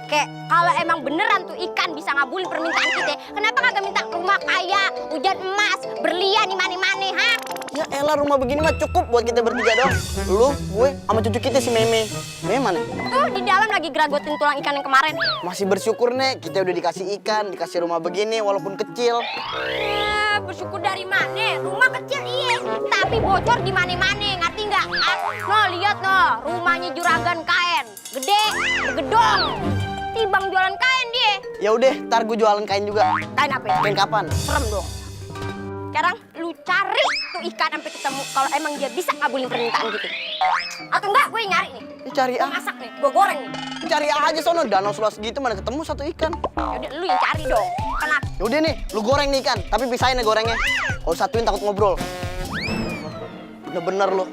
Kek, kalau emang beneran tuh ikan bisa ngabulin permintaan kita, kenapa kagak minta rumah kaya, hujan emas, berlian di mana-mana, ha? Ya elah, rumah begini mah cukup buat kita bertiga dong. Lu, gue, sama cucu kita si Meme. Meme mana? Tuh di dalam lagi geragotin tulang ikan yang kemarin. Masih bersyukur, Nek. Kita udah dikasih ikan, dikasih rumah begini walaupun kecil. Bersyukur dari mana? Rumah kecil iya, tapi bocor di mana-mana, ngerti nggak? No, lihat no, rumahnya juragan kain, gede, gedong. Tibang jualan kain dia. Ya udah, ntar gue jualan kain juga. Kain apa? Kain kapan? Serem dong. Sekarang lu cari tuh ikan sampai ketemu kalau emang dia bisa ngabulin permintaan gitu. Atau enggak gue nyari nih. Ya, cari Gua masak nih, gue goreng nih. Cari aja sono, danau seluas gitu mana ketemu satu ikan. Yaudah lu yang cari dong. Kena. Yaudah nih, lu goreng nih ikan, tapi pisahin ya gorengnya. Kalau satuin takut ngobrol. Bener-bener lu.